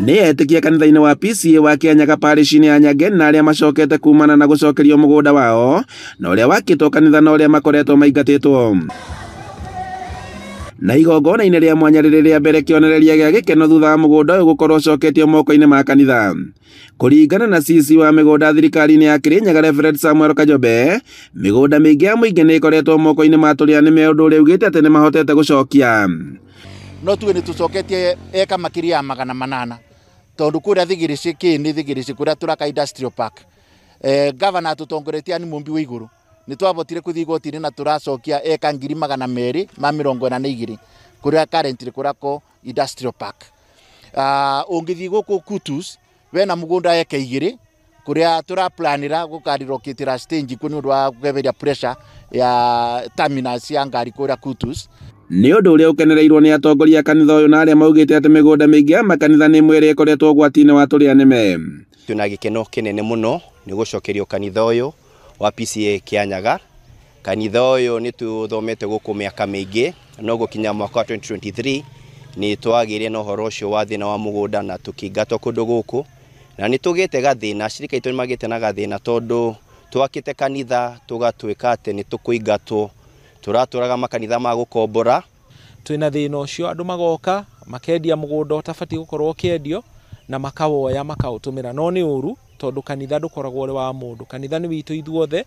Nĩ etĩkia kanitha-inĩ wa PCEA wa Kĩanyaga parish-inĩ ya Nyange na arĩa macokete kumana na gũcokerio mũgũnda wao na ũrĩa wakĩtwo kanitha na ũrĩa makoretwo maingatĩtwo. Na igongona-inĩ rĩa mwanya rĩrĩ rĩa mbere kĩonereria gĩa gĩkeno thutha wa mũgũnda ũyũ gũkorwo ũcoketio moko-inĩ ma kanitha. Kũringana na CC wa mĩgũnda thirikari-inĩ ya Kĩrĩnyaga Reverend Samuel Kajobe, mĩgũnda mĩingĩ ya mũingĩ nĩ ĩkoretwo moko-inĩ ma tũrĩa nĩme ũndũ ũrĩa ugĩte atĩ nĩ mahotete gũcokia. No tuge nĩ tũcoketie eka makĩria ya 800 tondũ kũrĩa Thigirici kĩ nĩ Thigirici kũrĩa tũraka industrial park. Governor atũtongoretie ani Mumbi wa igũrũ nĩ twabotire kũthiĩ igoti-inĩ na tũracokia eka 242,000 kũrĩa currently kũrako industrial park. Ũngĩthiĩ gũkũ Kutus wena mũgũnda eka 2 kũrĩa tũraplanĩra gũkarilocatĩra stage kuo nĩ ũndũ wa kweheria pressure ya terminus ya ngari kũrĩa Kutus. Nĩ ũndũ ũrĩa ũkenereirwo nĩ atongoria a kanitha ũyũ na arĩa maugĩte atĩ mĩgũnda mĩingĩ ya makanitha nĩ ĩmwe ĩrĩa ĩkoretwo ũgwati-inĩ wa tũrĩa nĩme. Twĩna gĩkeno kĩnene mũno nĩ gũcokerio kanitha ũyũ wa PCEA Kĩanyaga. Kanitha ũyũ nĩ tũthomete gũkũ mĩaka mĩingĩ no gũkinya mwaka wa 2023 nĩ twagĩire na ũhoro ũcio wa thĩna wa mũgũnda na tũkĩingatwo kũndũ gũkũ na nĩ tũgĩte gathĩna, acirika aitũ nĩ magĩte na gathĩna tondũ twakĩte kanitha tũgatuĩka atĩ nĩ tũkũingatwo, tũratũraga makanitha ma gũkombora. Twĩna thĩna ũcio, andũ magoka makendia mũgũnda ũtabatiĩ gũkorwo ũkĩendio na makawoya makaũtũmĩra, no nĩ ũru tondũ kanitha ndũkoragwo ũrĩ wa mũndũ, kanitha nĩ witũ ithuothe.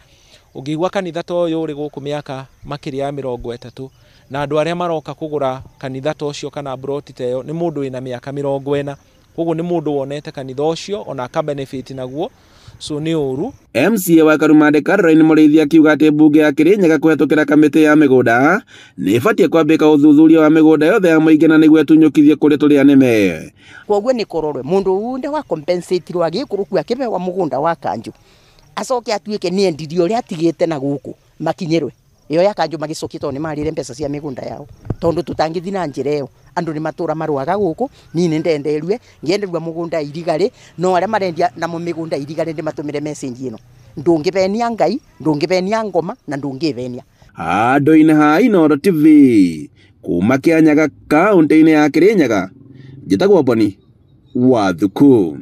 Ũngĩigua kanitha ta ũyũ ũrĩ gũkũ mĩaka makĩria ya 30 na andũ arĩa maroka kũgũra kanitha ta ũcio kana mburoti ta ĩyo nĩ mũndũ wĩna mĩaka 40, koguo nĩ mũndũ wonete kanitha ũcio ona aka benefit naguo, so nĩ ũru. MCA wa Karumande Caroline Mũrĩithi akiuga atĩ mbunge ya Kĩrĩnyaga kũhetũkĩra kamĩtĩ ya mĩgũnda nĩ ĩbatiĩ kwambĩka ũthuthuria wa mĩgũnda yothe ya mũingĩ na nĩguo ĩtunyũkithie kũrĩ tũrĩa nĩme. Koguo nĩ kũrorwe mũndũ wunde wa compensate rwa gĩkũrũku akĩbewa mũgũnda wa kanjũ acoke atuĩke nĩ endirie ũrĩa atigĩte na gũkũ makinyĩrwe ĩyo ya kanjũ magĩcokia tondũ nĩ marĩre mbeca cia mĩgũnda yao, tondũ tũtangĩthiĩ na njĩra ĩyo andũ nĩ matũra marũaga gũkũ. Niĩ nĩ ndenderue ngĩenderua mũgũnda irigarĩ, no arĩa marendia namo mĩgũnda irigarĩ ndĩmatũmĩre message ĩno, ndũngĩbenia Ngai, ndũngĩbenia ngoma na ndũngĩbenia. Handũ-inĩ ha Inooro TV kuma Kĩanyaga kaũntĩ-inĩ ya Kĩrĩnyaga, njĩtagwo Boni wa Thuku.